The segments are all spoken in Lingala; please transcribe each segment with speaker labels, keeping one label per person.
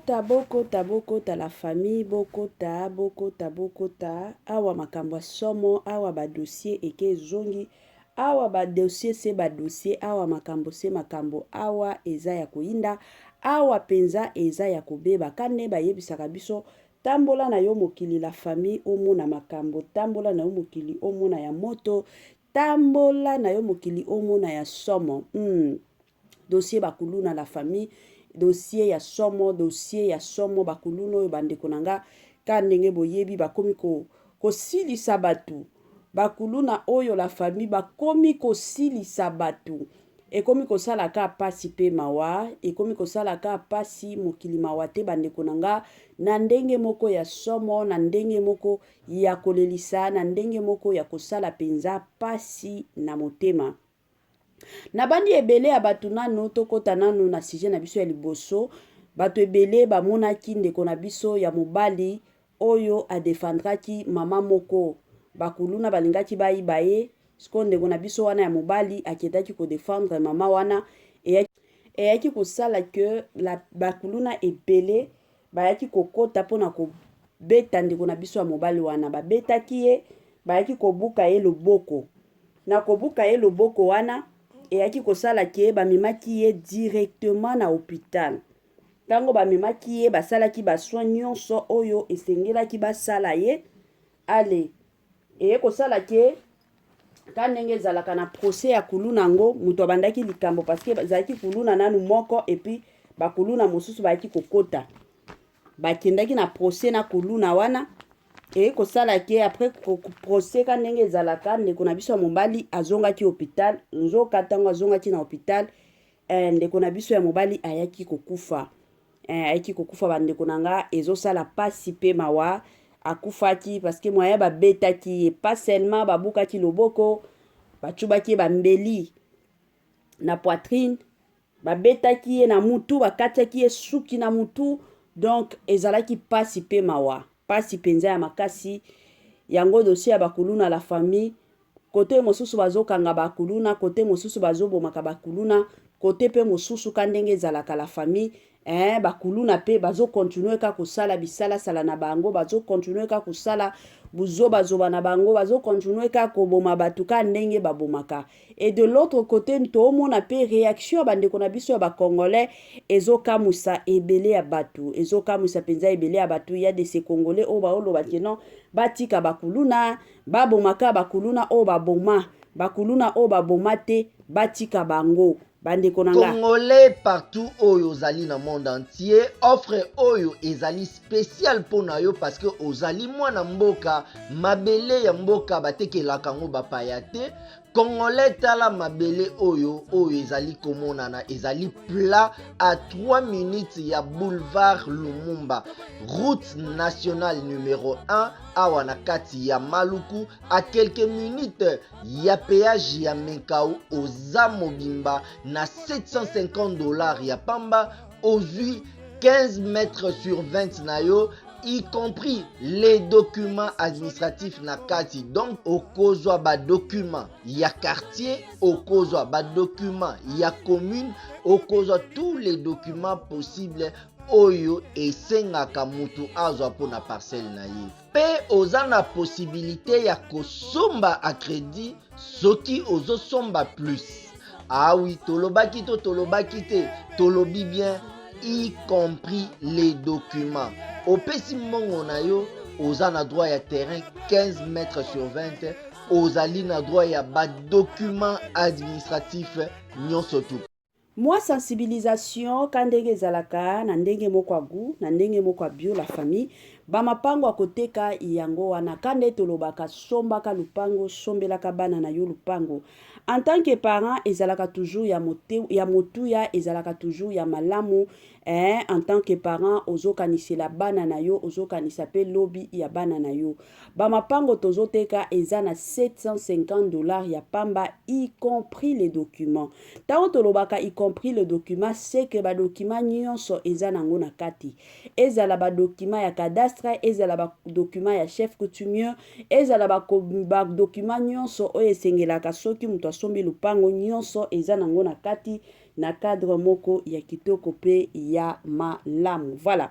Speaker 1: Bokota bokota bokota la famille bokota bokota bokota awa makambo ya somo awa ba dossier eke ezongi awa ba dossier se ba dossier awa makambo se makambo awa eza ya koyinda awa penza eza ya kobeba ka nde bayebisaka biso tambola na yo mokili la famille omona makambo tambola na yo mokili omona ya moto tambola na yo mokili omona ya somo Dossier ba kuluna la famille dossier ya somo dossier ya somo ba kuluna oyo ba ndeko na nga ka ndenge boyebi bakomi ko kosilisa batu ba kuluna oyo la famille bakomi kosilisa batu ekomi kosala ka pasi pe mawa ekomi kosala ka pasi mokili mawa te ba ndeko na nga na ndenge moko ya somo na ndenge moko ya kolelisa na ndenge moko ya kosala penza pasi na motema. Nabandi ebele ya bato nanu tokota nanu na sujet na biso ya liboso bato ebele bamonaki ndeko na biso ya mobali oyo a defendraki mama moko bakuluna balingaki bayiba ye sikoyo ndeko na biso wana ya mobali akendaki ko defendre mama wana eyaki kosala que la bakuluna ebele bayaki kokota mpona kobeta ndeko na biso ya mobali wana babetaki ye bayaki kobuka ye loboko Na kobuka ye loboko wana eyaki kosala ke bamemaki ye directement na hopital. Tango bamemaki ye basalaki ba soins nionso oyo esengelaki basala ye. Allez, eye kosala ke ka ndenge ezalaka na procès ya kuluna yango moto abandaki likambo parce que ezalaki kuluna nanu moko et puis bakuluna mosusu bayaki kokota. Bakendaki na procès na kuluna wana eye kosala ke après procès ka ndenge ezalaka ndeko na biso ya mobali azongaki hopital nzoka ntango azongaki na hopital eh, ndeko na biso ya mobali ayaki kokufa eh, ayaki kokufa bandeko na nga ezosala pasi pe mawa akufaki parce que moyen babetaki ye pas seulement babukaki loboko bacubaki ye bambeli na poitrine Babetaki ye na mutu, bakatiaki ye suki na mutu, donc ezalaki pasi pe mawa, pasi penza ya makasi. Yango dossier ya ba kuluna la famille, cote mosusu bazokanga ba kuluna, cote mosusu bazobomaka ba kuluna, cote pe mosusu ka ndenge ezalaka la famille, eh, ba kuluna pe bazo continuer ka kosala bisalasala na bango, bazo continuer ka kosala buzoba zoba na bango, bazo continuer ka koboma batu ka ndenge babomaka. Et de l'autre cote toomona pe reaction ya bandeko na biso ya ba congolais ezokamwisa ebele ya batu, ezokamwisa penza ebele ya batu. Ya de ces congolais oyo baoloba ke non batika bakuluna, babomaka bakuluna oyo baboma, bakuluna oyo baboma te batika bango. Bandeko na nga.
Speaker 2: Congolais partout oyo ozali na monde entier, offre oyo ezali special mpo na yo parce que ozali mwana mboka, mabele ya mboka batekelaka yango bapaya te. Congolais tala mabele oyo oyo ezali komonana ezali plat à 3 minutes ya boulevard Lumumba, route nationale numero 1 awa na kati ya Maluku à quelques minutes ya peage ya Menkau. Oza mobimba na 750 $ ya pamba, ozwi 15 mètres sur 20 na yo, y compris les documents administratifs na kati. Donc okozwa ba documents ya quartier, okozwa ba documents ya commune, okozwa tous les documents possibles oyo esengaka mutu azwa mpona parcelle na ye. Pe oza na possibilité ya kosomba à crédit soki ozosomba plus. Ah oui, tolobaki to tolobaki te, tolobi bien, y compris les documents. Opesi mbongo na yo, oza na droit ya terrain 15 mètres sur 20, ozali na droit ya ba documents administratifs nyonso tout.
Speaker 1: Mua sensibilisation ka ndenge ezalaka na ndenge moko ya gout na ndenge moko ya bio la famille ba mapango ya koteka yango wana ka nde tolobaka sombaka lupango sombelaka bana na yo lupango en tant que parent ezalaka toujours ya mote, ya motuya ezalaka toujours ya malamu eh, en tant que parent ozokanisela bana na yo ozokanisa pe lobi ya bana na yo Ba mapango tozo teka eza na 750 dollars ya pamba y compris les documents. Tango tolobaka y compris les documents c'est que ba documents nyonso eza nango na kati. Ezala ba documents ya cadastre, ezala ba documents ya chef coutumier, ezala ba, ba documents nyonso oyo esengelaka soki moto asombi lupango nyonso eza nango na kati na cadre moko ya kitoko pe ya malamu. Voilà.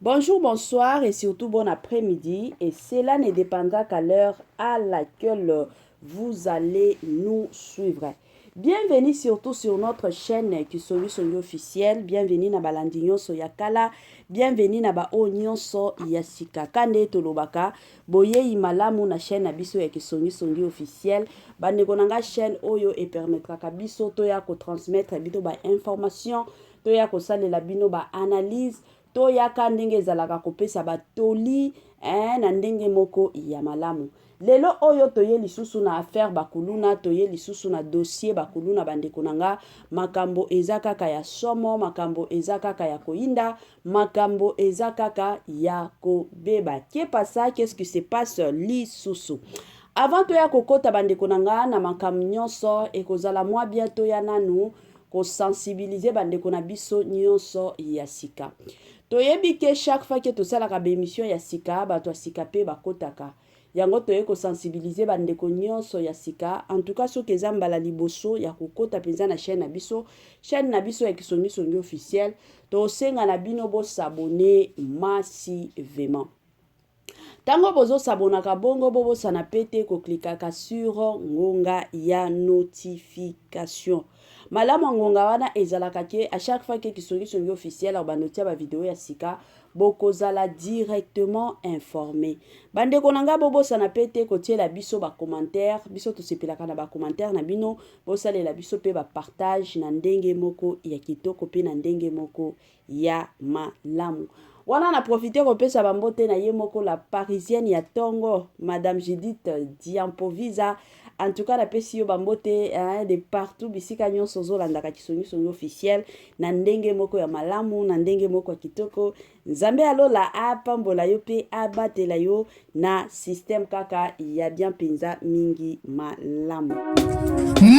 Speaker 1: Bonjour, bonsoir et surtout bon après-midi. Et cela ne dépendra qu'à l'heure à laquelle vous allez nous suivre. Bienvenue surtout sur notre chaîne Kisongi Songi officielle. Bienvenue na balandi nyonso ya kala. Bienvenue na ba oyo nyonso ya sika. Kande tolobaka boyei malamu na chaîne na biso ya Kisongi Songi officielle. Bandeko na nga chaîne oyo e permettraka biso toya ko transmettre bino ba informations, toya kosalela bino ba analyse, toyaka ndenge ezalaka kopesa batoli eh, na ndenge moko ya malamu. Lelo oyo toye lisusu na affaire bakuluna, toye lisusu na dossier bakuluna. Bandeko na nga, makambo eza kaka ya somo, makambo eza kaka ya koyinda, makambo eza kaka ya kobeba. Kepasa, qu'est-ce qui se passe lisusu? Avant toya kokota, bandeko na nga, na makambo nyonso, ekozala mwa bien toya nanu kosensibiliser bandeko na biso nyonso ya sika. Toyebi ke chaque fois ke tosalaka baémission ya sika, bato ya sika mpe bakotaka. Yango toye kosensibiliser bandeko nyonso ya sika. En tout cas, soki eza mbala liboso ya kokota mpenza na chaîne na biso, chaîne na biso ya Kisongisongi officiel, tosenga na bino bos'abonner massivement. Ntango bozosabonaka bongo, bobosana pe te koklikaka sur ngonga ya notification. Malamu ya ngonga wana ezalaka ke à chaque fois ke Kisongisongi officiel banotia bavideo ya sika, bokozala directement informé. Bandeko na ngai, bobosana mpe te kotiela biso bacommentaire. Biso tosepelaka na bacommentaire na bino. Bosalela biso mpe bapartage na ndenge moko ya kitoko mpe na ndenge moko ya malamu. Wana na profite kopesa bambote na ye moko la Parisienne ya ntongo, Madame Judith Diampovisa. En tout cas, napesi yo bambote, hein, de partout bisika nyonso ozolandaka Kisongisongi officiel na ndenge moko ya malamu, na ndenge moko ya kitoko. Nzambe alola apambola yo mpe abatela yo na système kaka ya bien mpenza mingi malamu.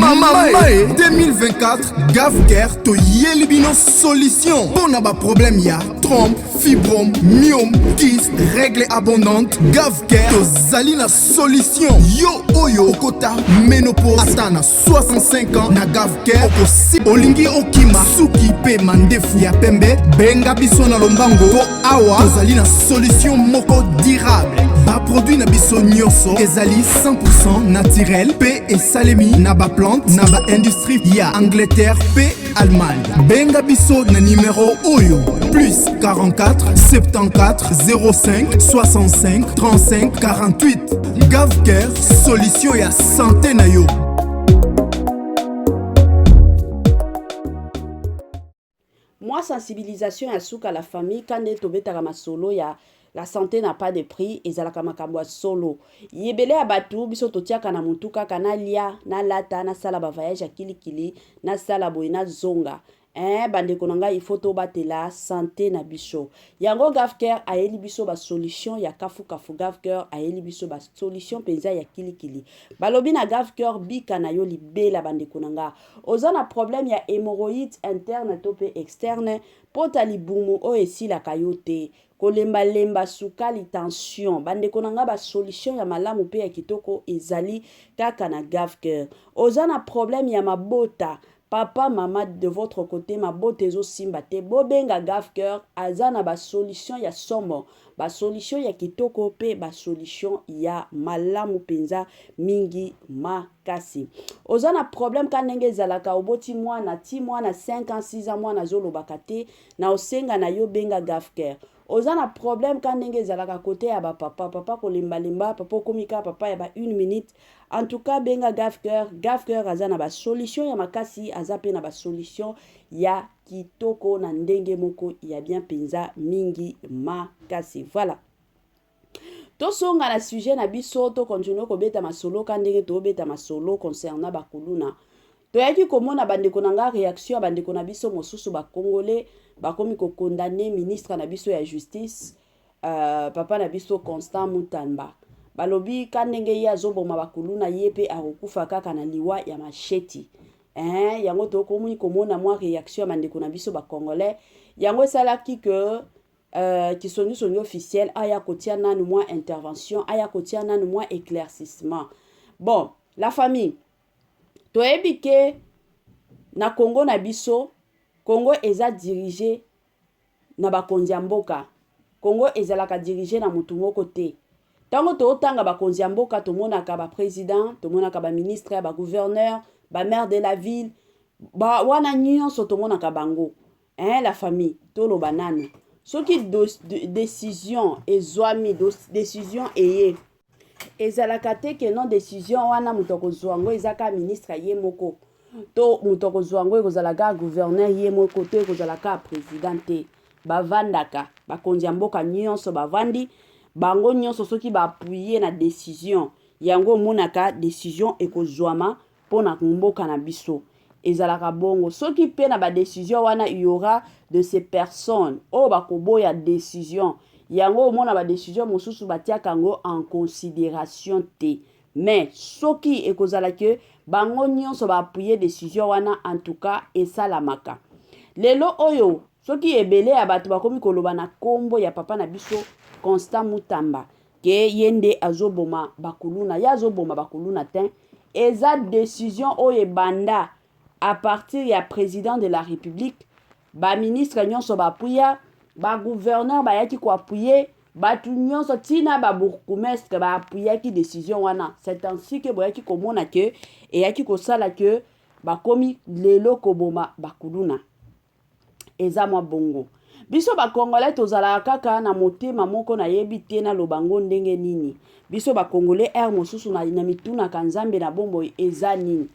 Speaker 3: Mama e 2024, Gavcare toyeli bino solution mpo na baproblème ya trompe, fibrome, myome, kyste, règle abondante. Gavcare tozali na solution. Yo oyo okota ménopause ata na 65 ans, na Gavcare okosi. Olingi okima suki mpe mandefu ya pembe, benga biso na lombango mpo awa tozali na solution moko durable. Baproduit na biso nyonso ezali 100 naturel mpe esalemi na baplante na baindustrie ya Angleterre mpe Allemagne. Benga biso na nimero oyo: plus 44 74 05 65 35 48. Gavcare, solution ya santé na yo.
Speaker 1: Mwa sensibilisation ya suka, la famille. Ka nde tobetaka masolo ya la santé n'a pas de prix, ezalaka makambo ya solo. Yebele ya bato, biso totiaka na motu kaka nalia, nalata, nasala bavoyage ya kilikili, nasala boye, nazonga. Bandeko na ngai, il faut tobatela santé na biso. Yango Gavcare ayeli biso basolution ya kafukafu. Gavcare ayeli biso basolution mpenza ya kilikili. Balobi na Gavcare, bika na yo libela. Bandeko na nga, oza na problème ya hémorroïde interne to mpe externe, pota libumu oyo esilaka yo te, kolembalemba, sukali, tension, bandeko na nga, basolution ya malamu mpe ya kitoko ezali kaka na Gavcare. Oza na problème ya mabota, papa, mama, de votre côté mabota ezosimba te, bobenga Gavcare, aza na basolution ya somo, basolution ya kitoko mpe basolution ya malamu mpenza mingi makasi. Oza na problème ka ndenge ezalaka, oboti mwana ti mwana 5 ans, 6 ans, mwana azolobaka te, na osenga na yo, benga Gavcare. Oza na problème ka ndenge ezalaka kote ya bapapa, papa kolembalemba, papa okomi kaka papa ya ba une minute, en tout cas benga Gavcare. Gavcare aza na basolution ya makasi, aza mpe na basolution ya kitoko na ndenge moko ya bien mpenza mingi makasi. Voilà, tosonga na sujet na biso, tokontinue kobeta masolo ka ndenge tobeta masolo concernant bakuluna. Toyaki komona, bandeko na nga, réaction ya bandeko na biso mosusu bacongolais. Bakomi kocondamner ministre na biso ya justice, papa na biso Constant Mutamba. Balobi ka ndenge ye azoboma bakuluna, ye mpe akokufa kaka na liwa ya machette. Yango tokomi komona mwa réaction ya bandeko na biso bacongolais. Yango esalaki ke Kisongisongi officiel aya kotia nanu mwa intervention, aya kotia nanu mwa éclaircissement. Bon, la famille, toyebi ke na Congo na biso, Congo eza dirigé. na bakonzi ya mboka. Congo ezalaka dirige na mutu moko te. Tango tootanga bakonzi ya mboka tomonaka ba president, tomonaka ba ministre, ba gouverneur, ba maire de la ville, ba wana nyonso tomonaka bango. Hein la famille, toloba nanu. Soki decision ezwami, decision eye, ezalaka te ke non decision wana moto akozwa yango eza kaka ministre ye moko to moto akozwa yango ekozala kaka gouverneur ye moko to ekozala kaka president te. Bavandaka, bakonzi ya mboka nyonso bavandi, bango nyonso soki ba appuyer na decision yango omonaka decision ekozwama mpo na mboka na biso. Ezalaka bongo. Soki mpe na ba decision wana il y aura de ces personnes oyo bakoboya decision yango, omona ba decision mosusu batiaka yango en consideration te. Mais soki ekozala ke bango nyonso ba appuyer decision wana, en tout cas esalamaka. Lelo oyo soki ebele ya bato bakomi koloba na kombo ya papa na biso Constant Mutamba ke ye nde azoboma bakuluna, ye azoboma bakuluna te, eza decision oyo ebanda à partir ya président de la République, ba ministre nyonso bapuya, ba gouverneur bayaki koappuyer, bato nyonso ntina ba bourgmestre baappuyaki décision wana. C'est ainsi que boyaki komona ke eyaki kosala ke bakomi lelo koboma bakuluna. Eza mwa bongo. Biso bakongolais tozalaka kaka na motema moko, nayebi te naloba ngo ndenge nini. Biso bakongolais heure mosusu na, na mitunaka Nzambe na bomoi eza nini.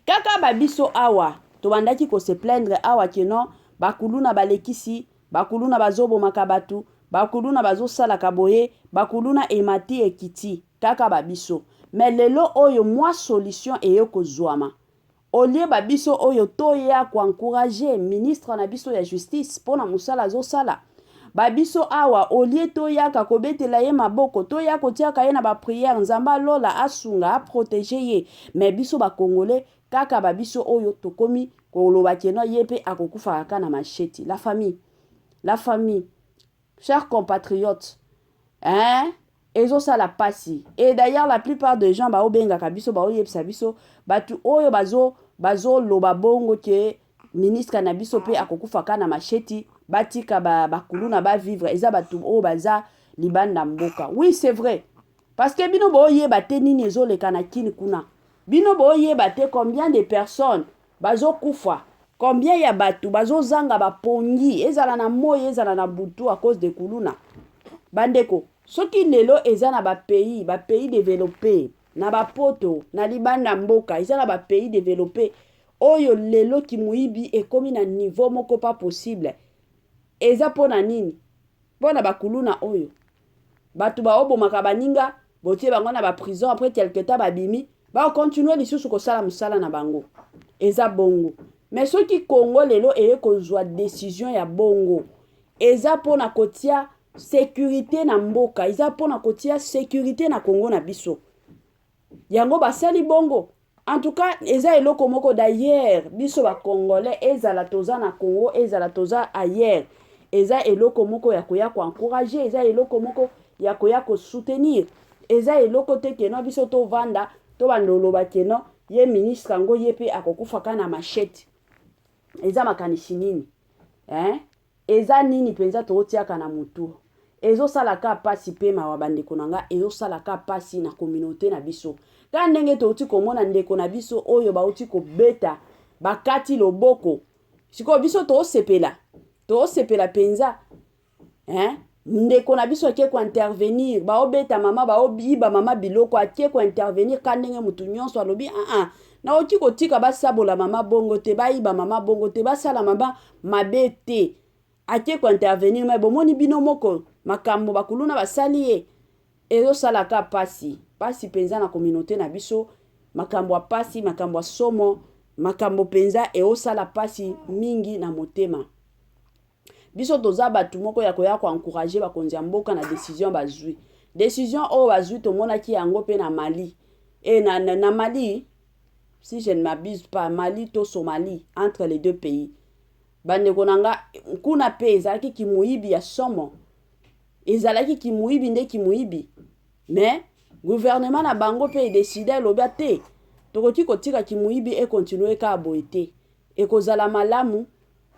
Speaker 1: Kaka babiso awa tobandaki kose plaindre awa ke non bakuluna balekisi, bakuluna bazobomaka bato, bakuluna bazosalaka boye, bakuluna emati ekiti, kaka babiso. Mais lelo oyo mwa solution eye kozwama. Au lieu ba biso oyo toya ko encourager ministre na biso ya justice pona mosala azosala, ba biso awa au lieu toyaka kobetela ye maboko, toya kotiaka ye na ba prière, Nzambe alola asunga a proteger ye, mais biso ba congolais kaka ba biso oyo tokomi koloba que non ye pe akokufaka kaka na machette. La famille, la famille, chers compatriotes, hein, ezosala pasi. Et d'ailleurs la plupart des gens baobengaka biso, baoyebisa biso, bato oyo bazo bazoloba bongo ke ministre na biso mpe akokufa kaka na machette, batika bakuluna ba bavivre, eza bato oyo baza libanda mboka. Oui, c'est vrai, parce que bino boyeba te nini ezoleka na kini kuna, bino boyeba te combien de personnes bazokufa, combien ya bato bazozanga bapongi, ezala na moi ezala na butu, à cause de kuluna. Bandeko, soki lelo eza na bapays, bapays développé, na bapoto, na libanda mboka, eza na bapays développé oyo lelo kimuyibi ekomi na niveau moko pas possible, eza mpo na nini? Mpo na bakuluna oyo bato baobomaka baninga, botie bango na baprison, après quelque temps babimi, bakocontinuer lisusu kosala mosala na bango. Eza bongo. Mais soki Congo lelo eye kozwa décision ya bongo, eza mpona kotia sécurité na mboka, eza mpona kotia sécurité na Congo na biso, yango basali bongo. En tout cas eza eloko moko. D'ailleurs biso bacongolais, ezala toza na Congo, ezala toza ailleurs, eza eloko moko ya koya koencourager, eza eloko moko ya koya kosoutenir. Eza eloko te que non biso tovanda tobanda oloba que non ye ministre yango ye mpe akokufa kaka na machette. Eza makanisi nini, hein? Eza nini mpenza tootiaka na motu? Ezosala ka pasi mpe mawa, bandeko na nga, ezosala ka pasi na communauté na biso. Ka ndenge touti komona ndeko na biso oyo bauti kobeta, bakati loboko, sikoyo biso toosepela, toosepela mpenza, hein? Ndeko na biso ake kointervenir, baobeta mama, baoyiba mama biloko, ake kointervenir ka ndenge motu nyonso alobi: aa ah, nakoki kotika basabola mama bongo te, bayiba mama bongo te, basala mama mabe te. Ake kointervenir, mais bomoni bino moko makambo bakuluna basali ye. Ezosalaka pasi, pasi mpenza na communauté na biso. Makambo ya pasi, makambo ya somo, makambo mpenza eosala pasi mingi na motema. Biso toza bato moko ya koya koencourager bakonzi ya mboka na décision bazwi. Décision oyo bazwi, tomonaki yango mpe na Mali e na Mali, si je ne m'abuse pas, Mali to Somalie, entre les deux pays. Bandeko na nga, kuna mpe ezalaki kimoyibi ya somo, ezalaki kimoyibi nde kimoyibi, mais gouvernement na bango mpe edécider, elobi te tokoki kotika kimoyibi econtinuer kaka boye te, ekozala malamu.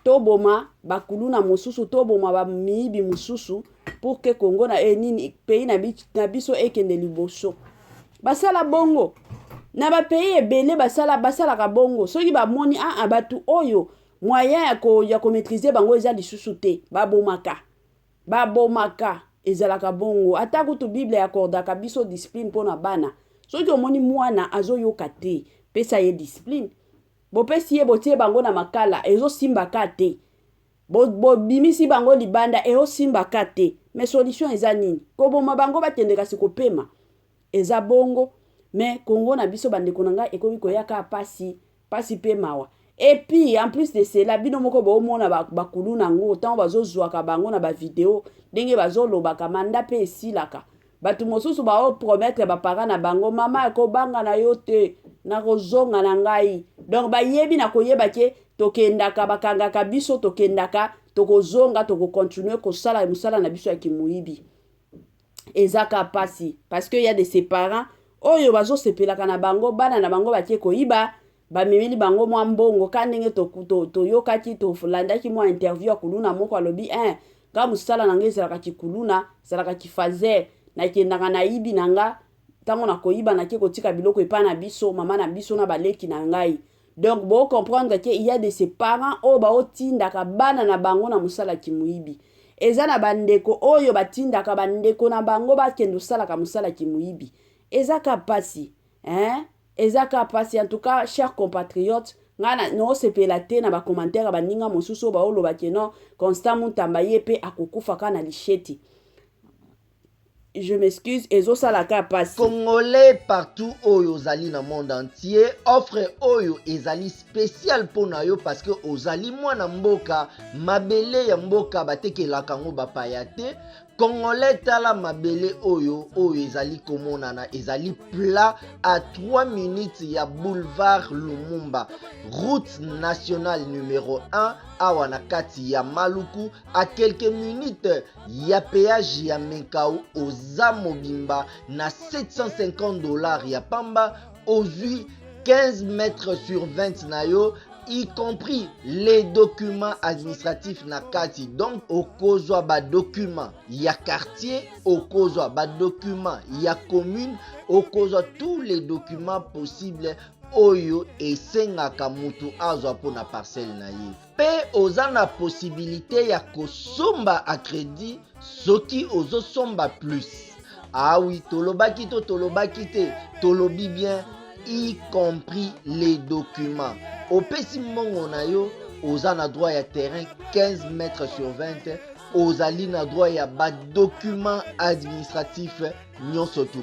Speaker 1: Toboma bakuluna mosusu, toboma bamiyibi mosusu pour que Congo na eh, nini pays na, na biso ekende liboso. Basala bongo na bapays ebele, basala basalaka bongo. Soki bamoni aa ah, bato oyo moyen ya ko ya komaîtriser bango eza lisusu te, babomaka, babomaka. Ezalaka bongo. Ata kutu Bible akordaka biso discipline mpo na bana. Soki omoni mwana azoyoka te, pesa ye discipline. Bopesi ye, botie bango na makala, ezosimba ka te. Bobimisi bango libanda, ezosimba ka te. Mais solution eza nini? Koboma bango, bakende kasi kopema. Eza bongo. Mais Kongo na biso, bandeko na ngai, ekomi koyaka pasi, pasi mpe mawa. Et puis en plus de cela, bino moko boomona bakulu nango ntango bazozwaka bango na bavideo, ndenge bazolobaka manda mpe esilaka. Bato mosusu baopromettre baparents na bango: "Mama, kobanga na yo te, nakozonga na ngai." Donc bayebi na koyeba ke tokendaka, bakangaka biso, tokendaka, tokozonga, tokocontinuer kosala mosala na biso ya kimoyibi. Eza ka pasi, parce que y a de ses parents oyo bazosepelaka na bango bana na bango batie koyiba, bamemeli bango mwa mbongo. Ka ndenge toyokaki, tolandaki mwa interview ya kuluna moko, alobi: "Un nga mosala na nga ezalaka kikuluna, ezalaka kifazer. Nakendaka, nayibi na nga. Ntango nakoyiba, nake kotika biloko epai na biso, mama na biso na baleki na ngai." Donc bocomprendre ke il y a de ces parents oyo baotindaka bana na bango na mosala kimoyibi. Eza na bandeko oyo batindaka bandeko na bango bakende kosalaka mosala kimoyibi. Eza ka pasi, hein? Eza ka pasi. En tout cas, chers compatriotes, ngai naosepela te na bacommentaire ya baninga mosusu oyo baoloba ke non, Constant Mutamba ye mpe akokufa kaka na lisheti. Je m'excuse, ezosalaka pasi.
Speaker 2: Congolais partout oyo ozali na monde entier, offre oyo ezali spécial mpo na yo, parce que ozali mwana mboka. Mabele ya mboka batekelaka yango bapaya te. Congolais, tala mabele oyo, oyo ezali komonana, ezali plat à 3 minutes ya boulevard Lumumba, route nationale numéro 1, awa na kati ya Maluku, à quelques minutes ya péage ya Menkao. Oza mobimba na 750 $ ya pamba, ozwi 15 mètres sur 20 na yo, y compris les documents administratifs na kati. Donc okozwa badocument ya quartier, okozwa badocument ya commune, okozwa tous les documents possibles oyo esengaka motu azwa mpona parcelle na ye. Mpe oza na possibilité ya kosomba à crédit soki ozosomba plus. Awi ah tolobaki to tolobaki te? Tolobi bien, y compris les documents. Opesi mbongo na yo, oza na droit ya terrain 15 mètres sur 20, ozali na droit ya badocument administratif nyonso tu.